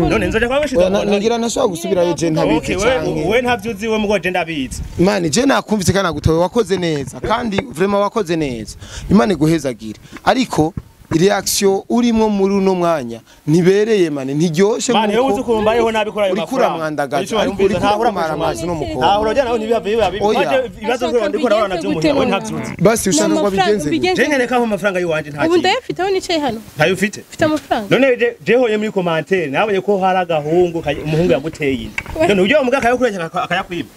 None nzoja kwa Oya, ngira nashobora gusubirayo je ntabizi Okay, canke. we ntavyo uzi, we mugo je ndabizi. Mani je nakumvise kandi nagutowe, wakoze neza kandi vraiment wakoze neza. Imana iguhezagire. Ariko reaction urimo muri uno mwanya ntibereye mani, ntiryoshe. Mani, wewe uzi ukuntu mbayeho nabi kuri ayo Uriko mafaranga. uramwandagaza, Uriko ariko uriko ntahura uramara amazi n'umukobwa. Ntahura ujya nawe ntibiba biba bibi. Oya. Waje ibibazo Ashaka ndiko ndabona navyo mbigenze muhira, we gute ntavyo uzi. Basi ushaka ngo N'amafaranga abigenze gute? ubigenze Je nkereka aho amafaranga yiwanje nta Ubu kintu. ndayafite aho nicaye hano. Ntayo ufite. Mfite amafaranga. None je hoye muri commentaire nabonye ko hari agahungu umuhungu yaguteye inda. None ujya muga akayakuresha akayakwiba.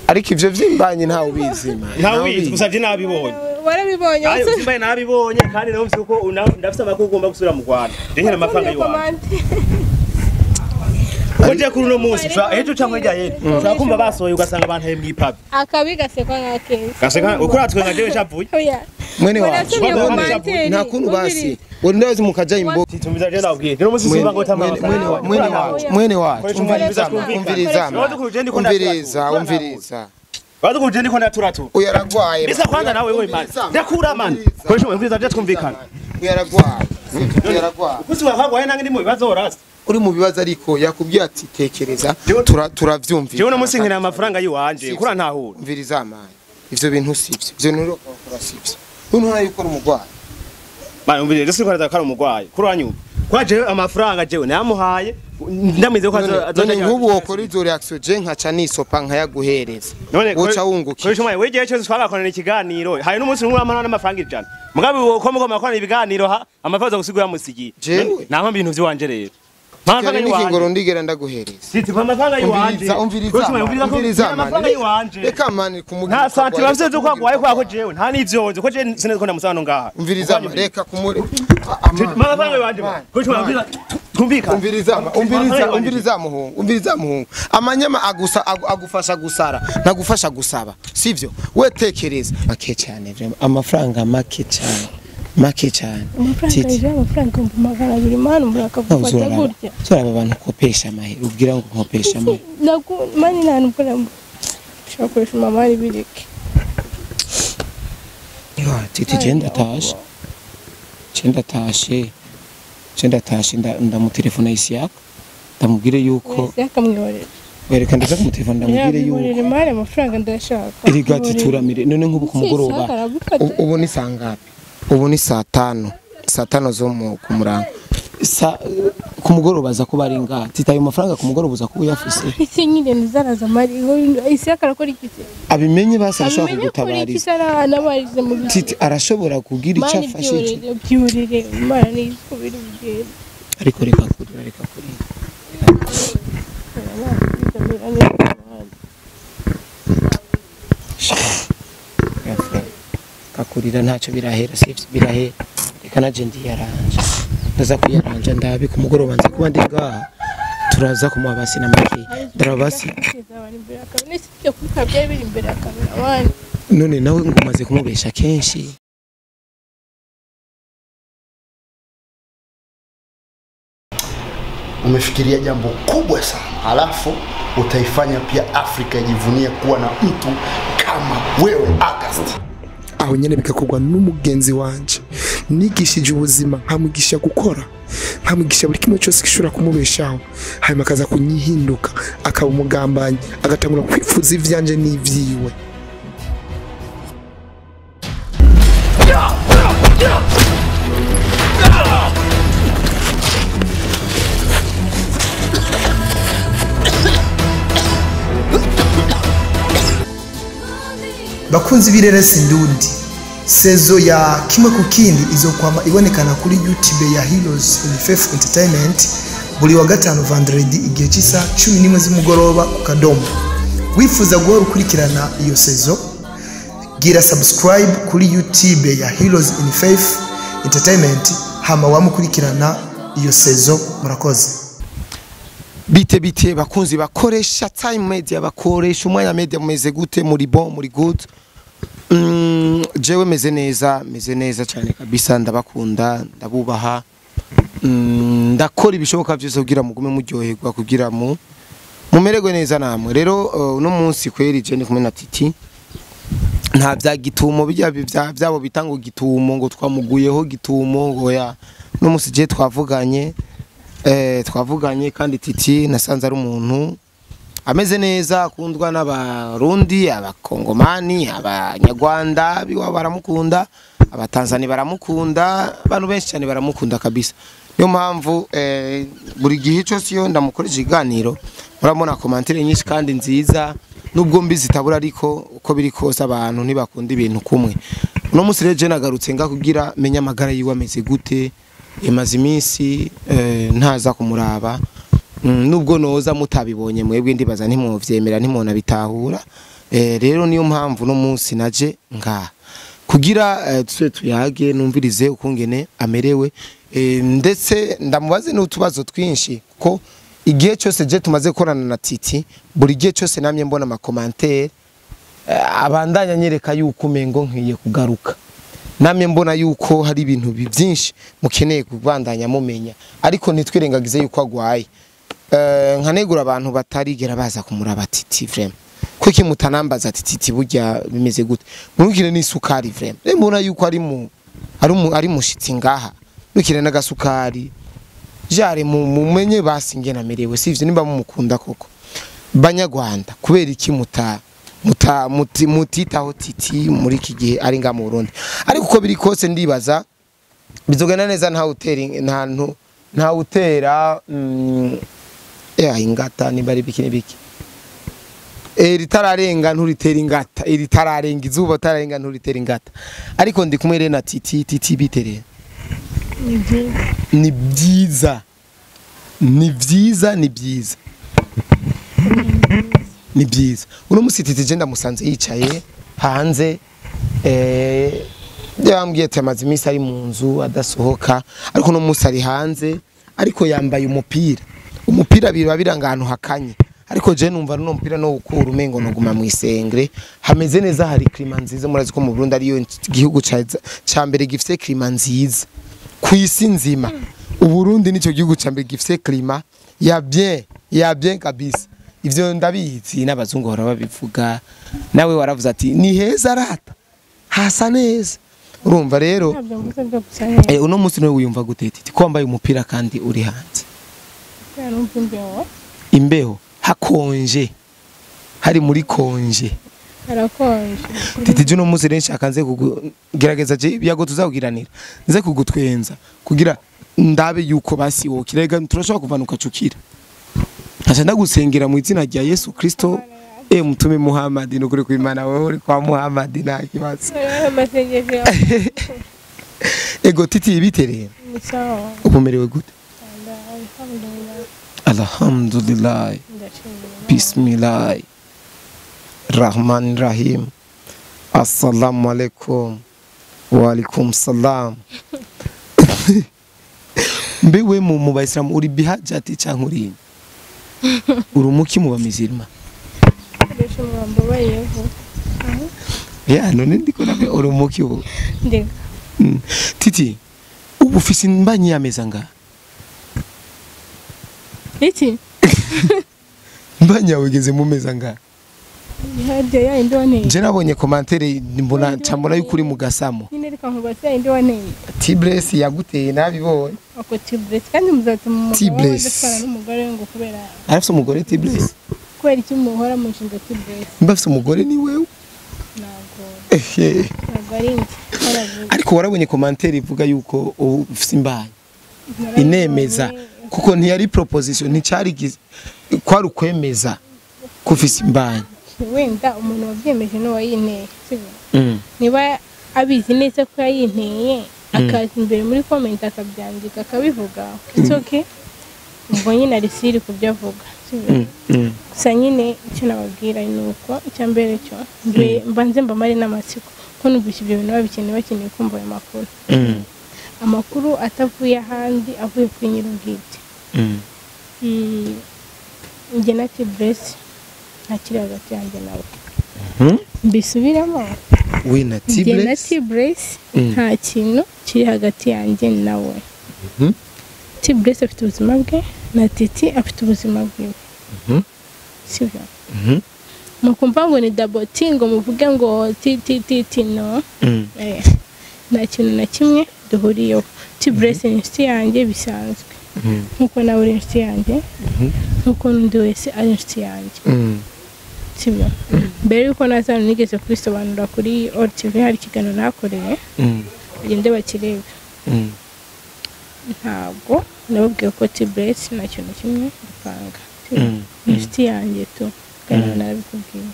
Ariko ivyo vyimbanyi ntawe ubizi mani. Ntawe ubizi, gusa je nabibonye. Warabibonye. Ayo simbaye nabibonye kandi nawe mfise uko ndafise amakuru ugomba gusubira mu Rwanda. Je nkera amafaranga yiwanje. Ko je kuri uno munsi ejo cyangwa hirya y'ejo ushobora kumva basohoye ugasanga abantu ahe mw'ipabi. Akabi gasekwa nka keza. Gaseka uko uratwe nka jewe shavuye. Oya. Mwene wacu. Warasomye commentaire. Nta kuntu basi. Wenda mukaja imbo. Titumiza je ndabwiye. Rero munsi simba ngo tama Mwene mwene wacu, mwene wacu. Umviriza, umviriza. Umviriza, umviriza. Bazi ko je ndiko ndaturatu. Uyu aragwaye. Bisa kwanza nawe we man. Ndakura man. Koresha umviriza je twumvikana. Uyu aragwaye. Uyu aragwaye. Ukusi wakagwaye nange ndi mu bibazo rasta. Uri mu bibazo ariko yakubwiye ati tekereza turavyumvira. Jewe uno munsi nkeneye amafaranga yiwanje kura ntahura. Umviriza mani. Ivyo bintu sivyo. Ivyo bintu urokora sivyo. Uyu yuko uri umugwayi. Man, umviriza je siko ndaza ko ari umugwayi. Kuri wanyumva. Kwa jewe amafaranga jewe namuhaye ndamize ko None nk'ubu wokora izo reaction je nkaca nisopa nkayaguhereza. Woca wunguka. Koresha umwanya wegiye cyose twagakorana ikiganiro. Hari n'umunsi umwe uramara n'amafaranga 100. Mugabe uko mugomba gukorana ibiganiro ha amafaranga gusigura musigiye. Jewe? Naho ibintu vyiwanje rero. Amafaranga Cyane n'ikingoro yiwanje. ndigera ndaguhereza. Siti kwa amafaranga yiwanje. Umviriza, umviriza. Koresha umwanya, umviriza ko Umviriza amafaranga mani. yiwanje. Reka mani kumugira. Nta santi bafise zo kwagwaye kwako jewe. Nta n'ivyo nzi ko je sinzi ko ndamusana ngaha. Umviriza mani, reka kumure. Amafaranga yiwanje. Koresha umwanya, umviriza twumvikane. Umviriza, umviriza, umviriza muhungu, umviriza muhungu. Amanyama agusa agufasha gusara, ntagufasha gusaba. Sivyo? We tekereza. Make cyane vraiment, amafaranga make cyane. Make cyane. Amafaranga Titi. ije amafaranga 200,000 mani umuntu akagufata gutya. Uzoraba abantu kopesha amahera, ubwira ngo nkopesha amahera. Naku mani nta nubwo ushobora gukoresha amamari bireke. Yo, Titi je ndatashe. Je ndatashe. Je ndatashe ndamutelefona Isiyaka. Ndamubwire yuko Wese akamwihorera. wereka ndaza kumutelefona ndamubwire yuko Yamwihorera mani amafaranga ndayashaka. erega tituramire none nk'ubu ku mugoroba Isiyaka aragufata. ubu ni saa ngapi? Ubu ni saa tano, saa tano zo ku murango. Ku mugoroba aza kuba ari ngaha. Titi ayo mafaranga ku mugoroba uza kuba uyafise. Ese nyine ntizaraza mari Isiyaka arakora iki se? Abimenye basi arashobora Abimenye kuri iki kugutabariza. se anabarize mu bihe. Titi arashobora kugira icyo Mani afashije. byihorere byihorere Imana niyo izi uko biri bugende. Ariko reka kurira, reka kurira. Ndamera neza mani. Kakurira ntacyo birahera, sivyo birahera. Reka naje ndiyaranja. Ndaza kuyaranja ndabe ku mugoroba nza kuba ndi ngaha. Turaza kumuha basi na make. Ndaraba basi. None nawe ngo umaze kumubesha kenshi. Umefikiria jambo kubwa sana, alafu utaifanya pia Afrika ijivunie kuwa na mtu kama wewe August. Aho nyene bigakorwa n'umugenzi wanje nigishije ubuzima, nkamwigisha gukora, nkamwigisha buri kimwe cyose gishobora kumubeshaho, hanyuma akaza kunyihinduka akaba umugambanyi, agatangura kwifuza ivyanje n'ivyiwe. Bakunzi b'ireresi ndundi, sezo ya kimwe ku kindi izokwama ibonekana kuri YouTube ya Heroes in Faith Entertainment buri wa gatanu vendredi igihe cy'isaha 11 z'umugoroba ku kadomo. Wifuza guhora ukurikirana iyo sezo, gira subscribe kuri YouTube ya Heroes in Faith Entertainment hama wamukurikirana iyo sezo. Murakoze. Bite bite bakunzi bakoresha Time Media, bakoresha umwanya media, mumeze gute? Muri bon, muri good? Jewe meze neza, meze neza cyane kabisa, ndabakunda, ndabubaha. Ndakora ibishoboka byose kugira mugume muryoherwa, kugira mu mumererwe neza namwe. Rero uno munsi kweri je ndi kumwe na Titi. Nta bya gitumo bijya byabo bitanga gitumo ngo twamuguyeho gitumo ngo ya. Uno munsi je twavuganye Twavuganye kandi Titi nasanze ari umuntu ameze neza, akundwa n'abarundi, abakongomani, abanyarwanda biwa baramukunda, abatanzania baramukunda, abantu benshi cyane baramukunda kabisa. Niyo mpamvu buri gihe cyose iyo ndamukoresha ikiganiro murabona commentaire nyinshi kandi nziza, nubwo mbi zitabura, ariko uko biri kose abantu ntibakunda ibintu kumwe. Uno munsi rero je nagarutse nga kugira menya amagara yiwe ameze gute. Imaze iminsi ntaza kumuraba. Nubwo noza mutabibonye mwebwe ndibaza ntimwovyemera, ntimonabitahura. Rero niyo mpamvu no munsi naje ngaha kugira tuse tuyage, numvirize ukungene amerewe, ndetse ndamubaze n'utubazo twinshi, ko igihe cyose je tumaze gukorana na Titi, buri gihe cyose namye mbona ama commentaire abandanya nyereka yuko umengo nkwiye kugaruka. Namye mbona yuko hari ibintu byinshi mukeneye kubandanya mumenya, ariko ntitwirengagize yuko agwaye. Nkanegura abantu batarigera baza kumuraba Titi vraiment. Kuki mutanambaza ati Titi burya bimeze gute? Murukire n'isukari vraiment. Rero mbona yuko ari mushitsi ngaha. Murukire n'agasukari. Jare mumenye basi ngena merewe, sivyo nimba mumukunda koko. Banyarwanda kubera iki mutitaho Titi muri iki gihe ari nga mu Burundi? Ariko uko biri kose ndibaza bizogenda neza, nta utera nta utera ya ingata nimba ari biki n'ibiki. Ritararenga nturitera ingata, ritararenga izuba tararenga nturitera ingata. Ariko ndi kumwe rero na Titi. Titi bitere ni byiza, ni byiza, ni byiza, ni byiza. Uno musi Titi je ndamusanze yicaye hanze, yambwiye ati amaze iminsi ari mu nzu adasohoka, ariko uno musi ari hanze, ariko yambaye umupira. Umupira biba biranga ahantu hakanye, ariko je numva runo mupira no gukura umengo no guma mwisengre. Hameze neza, hari climat nziza. Murazi ko mu Burundi ariyo gihugu ca mbere gifise climat nziza ku isi nzima. Uburundi nico gihugu ca mbere gifise climat ya bien, ya bien kabisa. Ivyo ndabizi n'abazungu bahora babivuga, nawe waravuze ati ni heza rata, hasa neza. Urumva rero Ntabyo mvuze byo gusa neza. Uno munsi niwe wiyumva gute Titi ko wambaye umupira kandi uri hanze? Kubera numva imbeho. Imbeho, hakonje, hari muri konje, Harakonje. Titi juno munsi rero nshaka nze kugerageza je ibyago tuzakugiranira, nze kugutwenza kugira ndabe yuko basi wokirega turashobora kuvanuka cukira. Nkaca ndagusengera mu izina rya Yesu Kristo, mutume Muhammad, nukuri kw'Imana wewe uri kwa Muhammad nta kibazo. Amasengesho yawe Ego Titi bitereye ni sawa. ubumerewe gute? Alhamdulillah. Alhamdulillah, Ndashimira. Bismillah Rahman Rahim, assalamu alaikum wa alaikum salam. Mbewe mu bayisilamu uri bihajati canke uri urumuki mu bamizirima? Koresha umurambo bayeho. Ya none ndiko nabe urumuki ubu. Ndega. Titi ubu ufise imbanyi y'ameza nga Iki? Imbanyi yawe igeze mu meza nga? Hajya ya indi wanteye. Je nabonye commentaire mbona ncambona yuko uri mu gasamo. Nyine reka nkubaze ya indi wanteye. Tibress yaguteye nabibonye. Ako Tibress kandi muzatuma umugabo Tibress. adatwara n'umugore ngo kubera Arafise umugore Tibress? Kubera iki muhora mushinga Tibress? Mba afise umugore ni wewe? Ntabwo. Ehe. Ntabwo ari njye. Naravuze. Ariko warabonye commentaire ivuga yuko ufise imbanyi. Inemeza kuko ntiyari proposition, nticari kwari ukwemeza ko ufise imbanyi. Wenda umuntu wabyemeje n'uwayinteye, sibyo? Niba abizi neza ko yayinteye, akaza imbere muri comment akabyandika akabivuga, it's okay. Ubwo nyine ari siri ku byo avuga, sibyo? Gusa nyine icyo nababwira ni uko icya mbere cyo mbanze mbamare n'amatsiko, ko numvise ibyo bintu babikeneye, bakeneye kumva ayo makuru. Amakuru atavuye ahandi, avuye kuri nyir'ubwite. Njye na Tibress ntakiri hagati yanjye nawe. Mbisubiramo. We na Njye na Tibress Tibress nta kintu kiri hagati yanjye nawe. Tibress afite ubuzima bwe na Titi afite ubuzima bwiwe. Sibyo? Mukumva ngo ni double T ngo muvuge ngo T T T T no. Nta kintu na kimwe duhuriyeho. Tibress ni inshuti yanjye bisanzwe. Nkuko nawe uri inshuti yanjye, nkuko n'undi wese ari inshuti yanjye. Sibyo? Mbere yuko naza nigeze kubisobanura kuri All TV, hari ikiganiro nakoreye, bagende bakirebe. Ntabwo nababwiye ko T-Bless nta kintu kimwe dupanga. Ni inshuti yanjye tu, kandi narabikubwiye.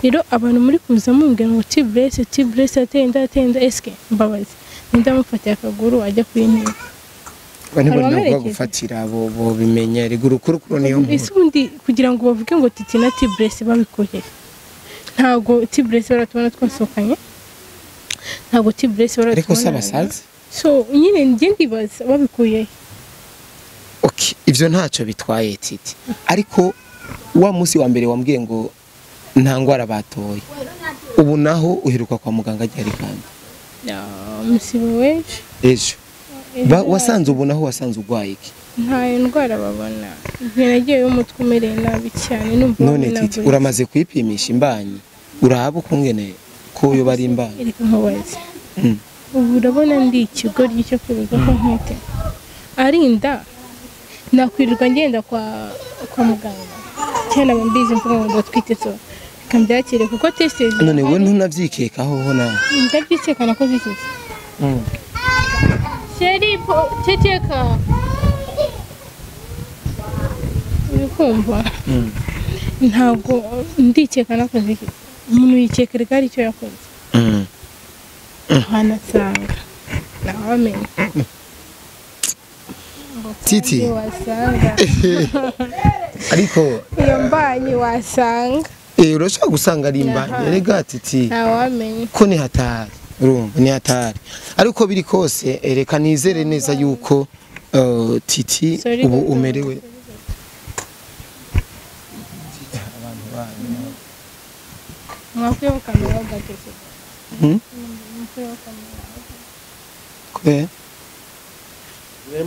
Rero abantu muri kuza mumbwira ngo T-Bless ateye inda, ateye inda, eske mbabazi ndamufatiye akaguru ajya kuyintera. Bani bari gufatira abo bo bimenye rigurukuru niyo nkuru. Ese ubundi kugira ngo bavuge ngo Titi na T-Bless babikoye, ntabwo T-Bless baratubona twasohokanye, ntabwo T-Bless baratubona. Ariko saba sazi. So nyine njye ndibaza babikuye. Okay, ivyo ntacyo bitwaye Titi. Ariko wa munsi wa mbere wambwiye ngo nta ngwara batoye, ubu naho uheruka kwa muganga ryari kandi? Musibo weje ejo. Wasanze ubu naho wasanze urwaye iki? Nta ndwara babona. Igihe nagiyeyo umutwe umereye nabi cyane numva. None Titi uramaze kwipimisha imbanyi, uraba ukungene ko yo bari imbanyi? Reka nkubaze. Ubu urabona ndi ikigoryi cyo kwirirwa ko ntwite arinda nakwirirwa ngenda kwa muganga cyane mbizi mvuga ngo ndatwite, so reka mbyakire kuko test. None we ntunavyikekaho ho na? Ndabyikeka nakoze iki? Sheri ceceka uri kumva? Ntabwo ndikeka nakoze iki. Umuntu yikekera ko ari icyo yakoze. Hanasanga nawamenye Titi wasanga ariko iyo mbanyi wasanga urashobora gusanga ari imbanyi erega Titi, ntawamenye ko ni hatari, urumva ni hatari. Ariko biri kose reka nizere neza yuko Titi ubu umerewe. Abantu banyu mwakwiye kamera gatete. Kwe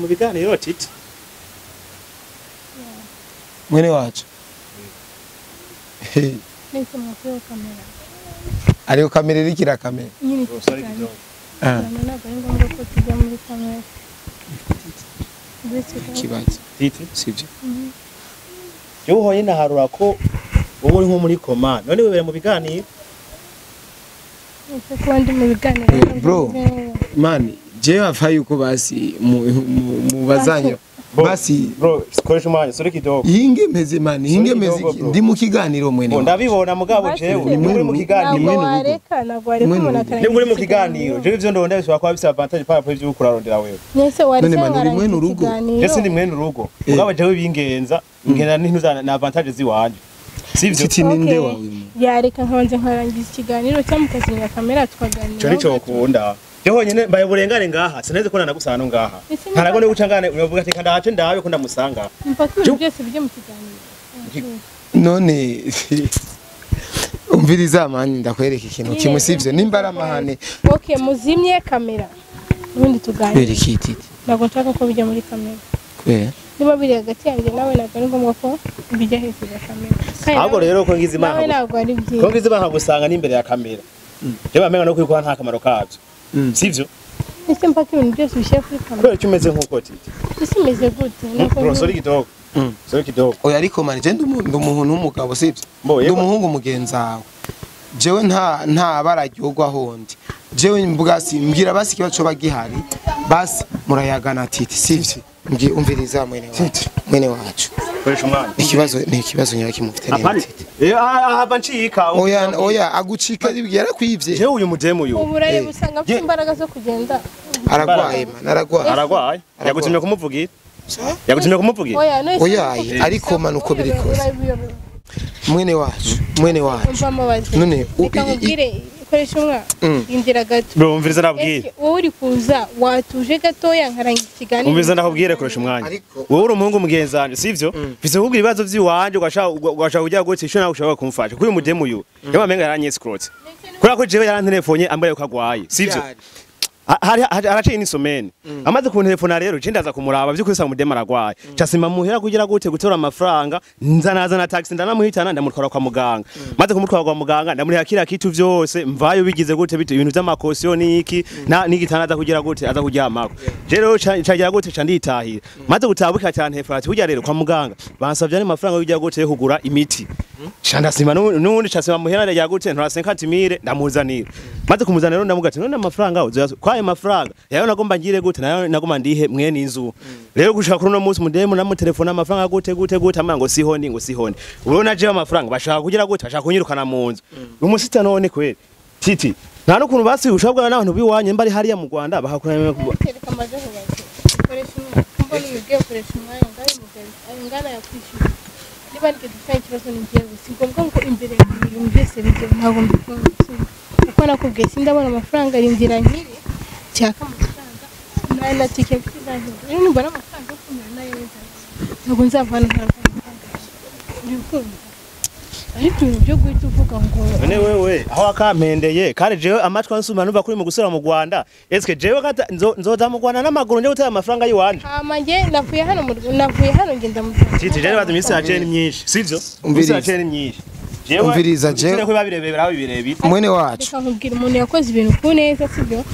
mu biganiro Titi mwene wacu nese mwakwiye kamera. Ariko kamera irikira kamera nyine ntabwo ari ngombwa ko tujya muri kamera. Kibazo Titi sibyo? Yo hoye naharura ko wowe uri nko muri koma none webere mu biganiro. Bro man, je afa yuko basi mu bazanyo basi bro koresha umwanya sore kidogo. Hinge meze man, hinge meze ndi mu kiganiro mwene. Ndabibona mugabo jewe ni muri mu kiganiro wareka nagwo ariko umuntu ni muri mu kiganiro jewe ivyo ndonda bishobora kuba bise advantage par rapport ivyo kurarondera wewe. Nese wareka none man mwene urugo. Jese ndi mwene urugo mugabo jewe bingenza ngena n'intu na advantage ziwanje. Sivyo Titi ninde wawe? Yareka nkabanze nkarangiza ikiganiro cyangwa mukazimya kamera tukaganira. Cyo nico ukunda. Jeho nyene mbaye burengane ngaha sineze ko nagusana ngaha. Ntarago ne gucangane uravuga ati kanda hace ndabe ko ndamusanga. Mpaka ibintu byose bijye mu kiganiro. None umviriza mani ndakwereka ikintu kimwe sivyo nimba ari amahane. Okay, muzimye kamera ubundi tuganire. Bereka Titi. Ntabwo nshaka ko bijya muri kamera. Kubera niba biri hagati yanjye nawe ntabwo ari ngombwa ko bijya hejuru ya kamera. Ahubwo rero ko ngize imana ntabwo ari byiza. Ko ngize imana gusanga n'imbere ya kamera. Reba amenga no kwikora nta kamaro kabyo. Sivyo? Ese mpaka ibintu byose bishyira kuri kamera. Kubera icyo umeze nkuko Titi. Ese umeze gute? Bro sorry kidogo. Sorry kidogo. Oya ariko man je ndi umuntu w'umugabo sivyo? Ndi umuhungu mugenzawe. Jewe nta bararyogo ahondi. Jewe mbuga si mbwira basi kibazo cyo bagihari. Basi murayagana Titi sivyo? Ngi umviriza mwene wacu. Mwene wacu. Koresha umwanya. Ikibazo ni ikibazo nyaki mufite ni Titi. Aha ncika. Oya oya agucika yarakwivye. Jewe uyu mudemu uyu. Ubu urareba usanga afite imbaraga zo kugenda. Aragwaye man, aragwaye. Aragwaye. Yagutumye kumuvugira. Yagutumye kumuvugira. Oya oya ariko man uko biri kose. Mwene wacu, mwene wacu. None ukangubwire koresha umwa indira gato. Bro umviriza nabwire. Wowe uri kuza watuje gatoya nkarangiza ikiganiro. Umviriza ndakubwire koresha umwanya. Wowe uri umuhungu mugenzi wanje sivyo? Mfise kukubwira ibibazo vyiwanje ugashaka kujya gutse isho nawe ushobora kumfasha. Kuri mudemu uyu. Yaba menga yaranyescrote. Kubera ko jewe yaranterefonye ambare ko agwaye sivyo? Hari araciye n'isomene amaze kuntelefona rero je ndaza kumuraba vy'ukuri sa mudema aragwaye casima muhera kugira gute gutora amafaranga nza naza na taxi ndanamuhitana ndamutwara kwa muganga maze kumutwara kwa muganga ndamuriha kila kitu vyose mvayo bigize gute bitu ibintu vy'amakosiyo niki na n'igitanda aza kugira gute aza kuryamako je rero cagira gute ca nditahira maze gutabuka cyane telefona ati burya rero kwa muganga bansavye n'amafaranga yo kugira gute yo kugura imiti ca ndasima n'ubundi casima muhera ndagira gute ntora 50000 ndamuzanira maze kumuzanira rero ndamuga ati none amafaranga uzoya kwayo mafaranga yayo nagomba ngire gute nayo nagomba ndihe mwene inzu rero gushaka kuri uno munsi mudemu namutelefona amafaranga gute gute gute amanga ngo sihoni ngo sihoni ubona je amafaranga bashaka kugira gute bashaka kunyirukana mu nzu umusita none kweli titi nta n'ukuntu basi ushabwa n'abantu biwanye mbari hariya mu Rwanda bahakurana Kereka amaze kubaza koresha umwanya mbona umubwiye koresha umwanya ngayo mugari ayo ngana yakwishyura niba nigeze dufitanye ikibazo ni njyewe si ngombwa ngo imbere ibintu byose bijye ntabwo mbikunda kuko nakubwiye sindabona amafaranga rindira nkiri nshaka amafaranga nayo na tike mfite izantunga rero nimbona amafaranga yo kumera nayo ntabwo nzava hano ntabwo amafaranga uri kumva ariko ibintu byo guhita uvuga ngo none wewe aho akampendeye kandi jewe amatwi ansuma numva kuri mu gusura mu Rwanda eske jewe kata nzoza mu Rwanda n'amaguru nje gutaya amafaranga yiwanje hama njye navuye hano navuye hano ngenda mu Rwanda titi jewe bazi imisi yaje ni myinshi sivyo imisi yaje ni myinshi jewe Umviriza, jewe- ko babirebera aho birebire mwene wacu reka nkubwira umuntu yakoze ibintu ku neza sibyo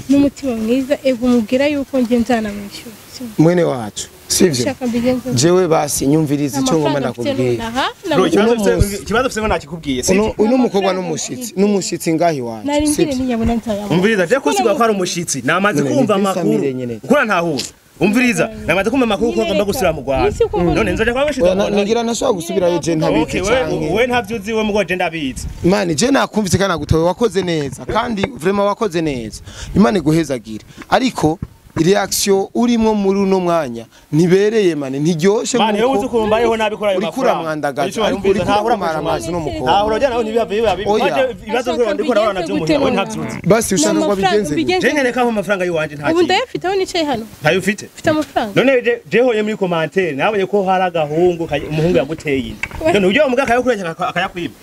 n'umutima mwiza ego umubwira yuko njye nzanamwishyura sibyo mwene wacu sivyo ushaka mbigenze jewe basi nyumviriza icyo ngomba amafaranga mfite ndakubwira nonaha Bro, ikibazo Uno munsi. ikibazo ufise ngo nakikubwiye sivyo uno mukobwa n'umushitsi n'umushitsi ngahi iwacu nari ngire sivyo ninyabona nzayabona umviriza je kusigwa ko ari umushitsi namaze None kumva ni amakuru Samire nyene. ukura ntahura umviriza namaze kumva amakuru ko agomba gusubira mu Rwanda Nisi kumva- none nzoja kwa mushitsi Oya, ngira nashobora gusubirayo je ntabizi Okay, we canke we ntavyo uzi we mugo je ndabizi Mani je nakumvise kandi nagutowe wakoze neza kandi vraiment wakoze neza Imana iguhezagire ariko reaction urimo muri uno mwanya ntibereye mani ntiryoshe mani wewe uzi ukuntu mbayeho nabi kuri ayo uriko mafaranga uramwandagaza ariko uriko uramara amazi no mukobwa ntahura ujya nawe ntibiba biba bibi Oya. Waje ibibazo byo ndiko ndabona navyo muhira we ntavyo uzi basi ushaka ngo abigenze gute? je nkereka aho amafaranga yiwanje nta ubu kintu ndayafite aho nicaye hano ntayo ufite mfite amafaranga none je honye muri commentaire nabonye ko hari agahungu umuhungu yaguteye inda none ujya muga akayakureka akayakwiba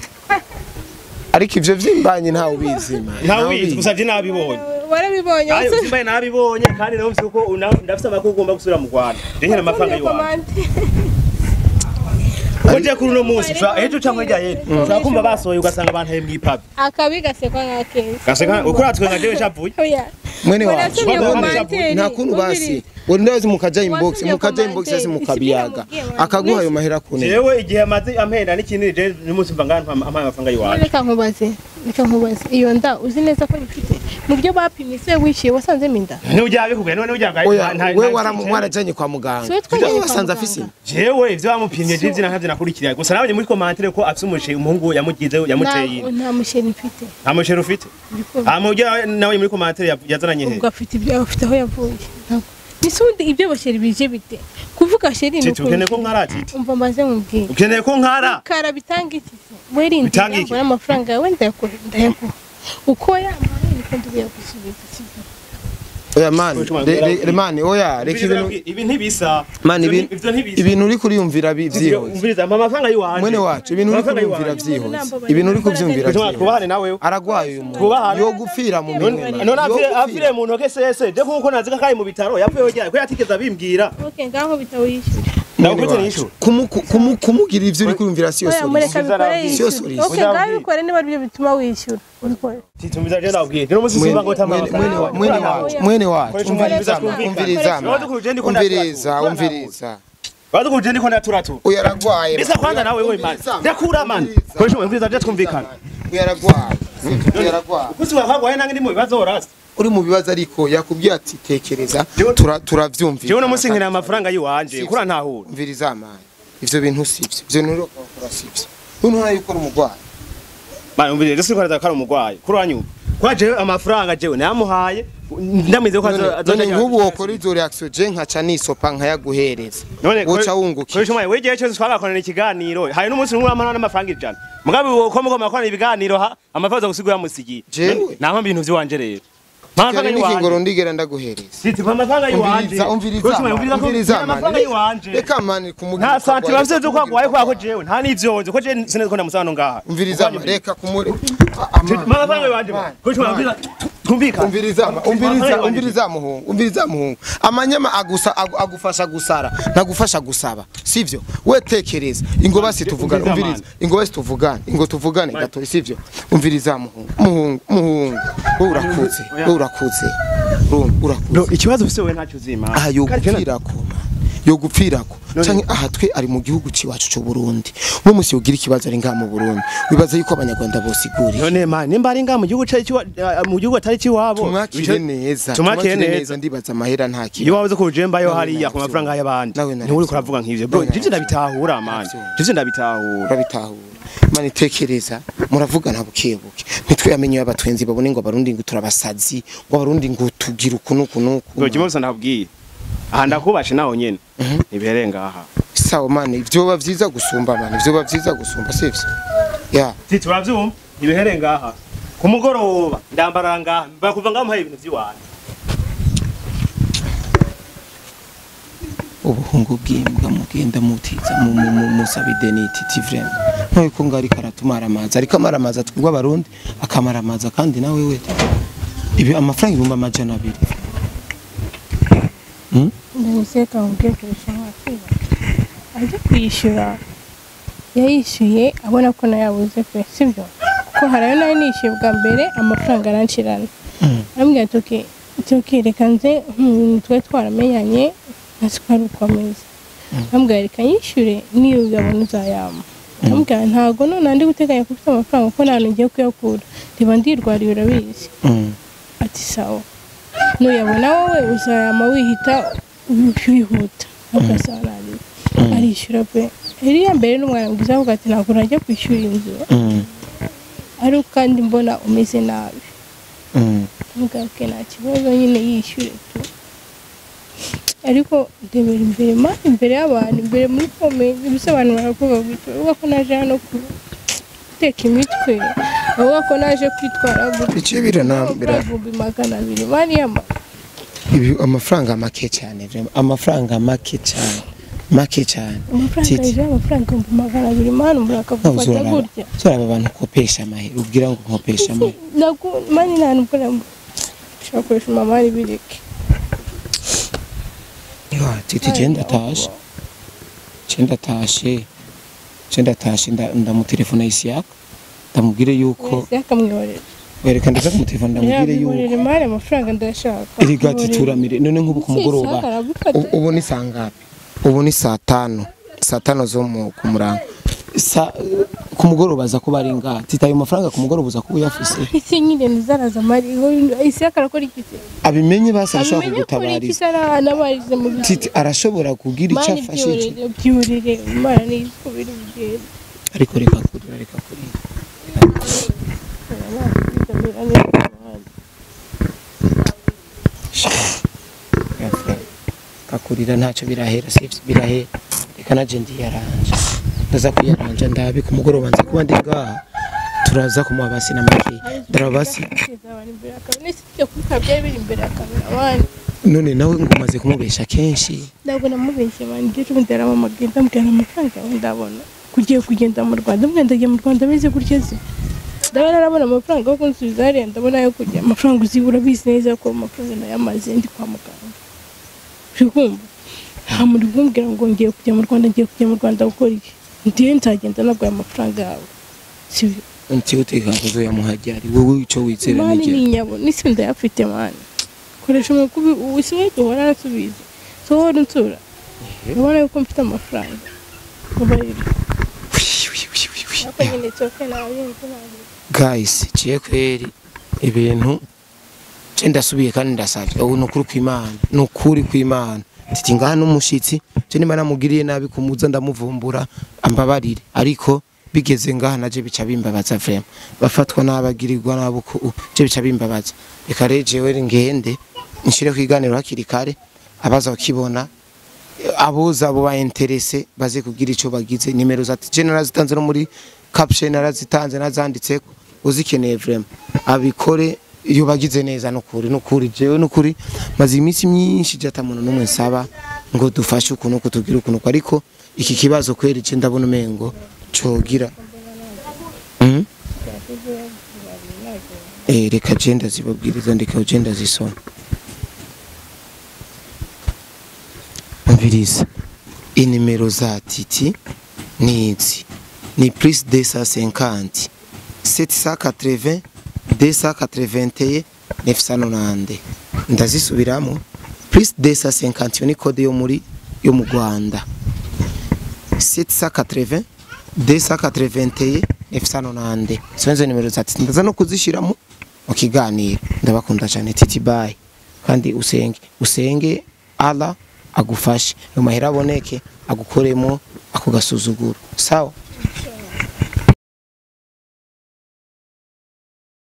ariko ivyo vyimbanyi ntawe ubizi mani ntawe ubizi gusa je nabibonye warabibonye Ayo simbaye nabibonye kandi nawe mfise uko ndafise amakuru ugomba gusubira mu Rwanda je nkera amafaranga yiwanje Kuko je kuri uno munsi ejo canke hirya y'ejo ushobora kumva basohoye ugasanga bantaye mw'ipavi akabi gasekwa nka keza gaseka ukuratwe nka jewe cavuye oya mwene wacu Warasomye commentaire, nta kuntu basi umviriza. wari ndazi mukaja inbox Wasomye mukaja inbox yasi commentaire, mukabiyaga isibira mubwiye, akaguha ayo mahera kune jewe igihe amaze ampenda n'ikinini je n'umunsi mva ngaha ampaye amafaranga yiwanje reka nkubaze reka nkubaze iyo nda uzi neza ko nyifite mu byo bapimye se wishyuye wasanzemo inda ntujya bikubwiye none ujya oya we warajanye kwa muganga Si we twajyanye we kwa wasanze muganga. afise inda jewe ivyo bamupimye je ivyo ntavyo nakurikira gusa nabonye muri commentaire ko afise umushe umuhungu yamugize yamuteye inda nta musheri mfite nta mushere ufite Uri kumva? nta mujya nawe muri commentaire yazananye he ubwo afite ibyo afite aho yavuye Ntabwo. Ese ubundi ibyo basheri bije bite kuvuga sheri ni titi ukeneye ko nkara titi umva maze mubwire ukeneye ko nkara kara bitanga iki se werinde Bitanga iki? mbona amafaranga yawe ndayakuha ndayaguha uko yampaye niko ndibuyagusubiza sibyo oya mani mani oya reka ibintu ibi ntibisa mani ivyo ntibisa ibintu uri kuriyumvira byihoze umviriza ampa amafaranga yiwanje mwene wacu ibintu uri kuriyumvira byihoze ibintu uri kuvyumvira Bituma byihoze twubahane nawe aragwaye uyu muntu Twubahane. yo gupfira mu minwe mani. none Yo gupfira. apfire mu ntoke sese je kuko nazi ko ari mu bitaro yapfuye ryari ko yatigeze abimbwira okay ngaho bitawiyishyura Mwene Ndagukubita wacu. nishyura. Kumugira ivyo uri kuriyumvira siyo oya mureka solution bikore Siyo yishyura solution. okay ngaho bikore niba aribyo bituma wishyura ubikore titi umviriza je ndabwiye no musi simba ngo tama Mwene mwene wacu mwene wacu umviriza umviriza umviriza umviriza bazi ko je ndiko ndaturatu uyu aragwaye bisa kwanza nawe wewe man ndakura man koresha umviriza je twumvikana uyu aragwaye uyu aragwaye kusi wakagwaye nange ndi mu bibazo rasta uri mu bibazo ariko yakubwiye ati tekereza turavyumvira jewe no musi nkeneye amafaranga yiwanje kura ntahura umviriza mani ivyo bintu sivyo ivyo bintu uriko urakora sivyo ntuntara yuko uri umugwayi man umviriza je siko ko ari umugwayi kuri wanyuma kwa jewe amafaranga jewe nayamuhaye ndamize ko none nk'ubu wokora izo reaction je nkaca nisopa nkayaguhereza woca wunguka koresha umwanya wegiye cyose twagakorana ikiganiro hari n'umunsi umwe uramana n'amafaranga 100 mugabe uko mugomba gukorana ibiganiro ha amafaranga gusigura yamusigiye Jewe? nampa ibintu vy'iwanje rero amafaranga n'ikingoro yiwanje ndigera ndaguhereza siti amafaranga yiwanje umviriza umviriza umviriza amafaranga yiwanje reka mani kumugira nta santima mfise zo kwagwaye kwako jewe nta n'ivyonze ko je sinzi ko ndamusano ngaha umviriza reka kumure amafaranga yiwanje koresha umwanya Twumvikane. Umviriza muhungu, umviriza muhungu. Amanyama agusa agufasha gusara, ntagufasha gusaba. Sivyo? We tekereza. Ingo basi tuvugane, umviriza. Ingo basi tuvugane, ingo tuvugane gato, sivyo? Umviriza muhungu. Muhungu. Wowe urakuze, wowe urakuze. Urakuze. Bro, ikibazo ufise wewe ntacyo uzima. Aha yogupfirako. Yogupfirako. Canke aha twe ari mu gihugu ciwacu cyo Burundi. Uno musi yogira ikibazo ari ngaha mu Burundi. Wibaza yuko abanyarwanda bosiguriye. None man, nimba ari ngaha mu gihugu cyacu mu gihugu atari ciwabo. Tumwakire neza. Tumwakire neza ndibaza amahera nta kintu. Iyo wabuze kujemba yo hariya ku mafaranga y'abandi. Nturi kuravuga nk'ivyo. Bro, jivyo ndabitahura man. Jivyo ndabitahura. Urabitahura. Mani tekereza muravugana bukebuke. Ntitwe yamenye abatwenzi babone ngo abarundi ngo turabasazi, ngo abarundi ngo tugira uku nuku. Bro, kimwe gusa ndakubwiye. Aha ndakubashe naho nyene. Nibereye ngaha. Sawa man, ivyo vyiza gusumba man, ivyo vyiza gusumba sivyo? Ya. Titi uravyumva? Nibereye ngaha. Ku mugoroba ndambara ngaha, bakuva ngaha muhaye ibintu vyiwanje. Ubuhungu bw'imbwa mugenda mutiza musaba ideni titi vraiment. Ntoye ko ngari karatumara amazi, ariko amara amazi twigwa abarundi akamara amazi kandi nawe we. Ibi amafaranga 200,000. Ndabiseka ubwekesha wakwiba. Aje kwishyura yayishyuye abona ko nayabuze pe, sibyo? Kuko harayo nayo nishyuye bwa mbere amafaranga arancirana. Ambwira ati okay reka nze twe twaramenyanye ntasiko ari uko ameze. Ambwira reka yishyure niyo uyabona uzayama. Ambwira ntago none ndi guteganya ko ufite amafaranga kuko nta ngiye kuyakura. Ndiba ndirwariye urabizi. Ati sawa. Nuyabona wowe uzayama wihita wihuta. Agasana arishyura pe. Iriya mbere n'umwana mwiza avuga ati ntabwo najya kwishyura inzu. Ariko kandi mbona umeze nabi. Mbwa ke nta kibazo nyine yishyure tu. Ariko ndebera imbere ma imbere y'abantu imbere muri comment ibisobanuro baravuga gutyo. Bavuga ko naje hano guteka imitwe. Bavuga ko naje kwitwara gutyo. Ikibira nambira 200,000 bari ibi amafaranga make cyane, amafaranga make cyane. Make cyane. Titi amafaranga 200,000 mani murakavufata gutya. Zora abantu kopesha amahe, ubwira ngo nkopesha amahe. Nago mani nta nubwo shakoresha mama bireke. Ya titi genda tashe. Genda tashe ndamutelefona Isiyaka. Ndamubwire yuko Isiyaka mwihorere. Wereka ndaza kumutelefona ndamubwire yuko mani amafaranga ndashaka. Erega tituramire none nk'ubu ku mugoroba. Ubu ni sangapi? Ubu ni saa tano zo ku murango. Ku mugoroba aza kuba ari ngaha. Tita ayo mafaranga ku mugoroba uza kuba uyafise. Ese nyine nzaraza mari Isiyaka arakora iki se? Abimenye basi arashobora kugutabariza. Titi arashobora kugira icyo afashe. Byurire Imana ni kubiri bigenda. Ariko reka kurira, reka kurira. Kakurira ntacyo birahera, sivyo birahera. Reka naje ndiyaranje. Ndaza kuyaranja ndabi ku mugoroba nza kuba ndi ngaha. Turaza kumuha basi na make. Ndarabasi. None nawe ngumaze kumubesha kenshi. Ndabwo namubeshe man, ngiye ndara mama genda mbwira amafaranga ndabona. Kugiye kugenda mu Rwanda, mbwira ndagiye mu Rwanda beze gutya se. Ndabona narabona amafaranga yo kunsubiza hariya, ndabona ayo kurya. Amafaranga uzibura bizi neza ko amafaranga nayamaze ndi kwa muganga. Urikumva? Nta muntu kumbwira ngo ngiye kujya mu Rwanda, ngiye kujya mu Rwanda gukora iki? Ndiye nzagenda nabwo amafaranga yawe. Sibyo? Nti uteka kuzoyamuhajyari wowe ico wizera nige. Mani ninyabo nisi ndayafite mani. Koresha umukubi usiwe duhora arasubiza. So hora nsura. Ubona yuko mfite amafaranga. Kubayira. Guys, ciye kweri ibintu je ndasubiye kandi ndasavye. Ubu nukuri kw'Imana, nukuri kw'Imana. Titi ngaha n'umushitsi, je nimba namugiriye nabi kumuza ndamuvumbura ambabarire. Ariko bigeze ngaha naje bica bimbabaza vraiment. Bafatwa n'abagirirwa nabo ko je bica bimbabaza. Reka rero jewe ngende nshire kwiganiro hakiri kare abaza bakibona aboza abo ba interesse baze kugira ico bagize. Nimero za general zitanze no muri caption narazitanze nazanditseko, uzikeneye vraiment abikore iyo bagize neza. Nukuri nukuri jewe nukuri maze iminsi myinshi jata muntu numwe nsaba ngo dufashe ukuntu kutugira ukuntu, ariko iki kibazo kweri je ndabona umengo cogira. Reka je ndazibabwiriza, ndeka je ndazisoma. Umviriza, inimero za Titi ni izi: ni plus 250 780 281 990. Ndazisubiramo: plus 250, iyo ni code yo muri yo mu Rwanda, 780 281 990. Izo nimero za Titi ndaza no kuzishiramo mu kiganiro. Ndabakunda cyane. Titi, bye, kandi usenge, usenge Allah agufashe, ayo mahera aboneke, agukoremo ako gasuzuguro. Sawa.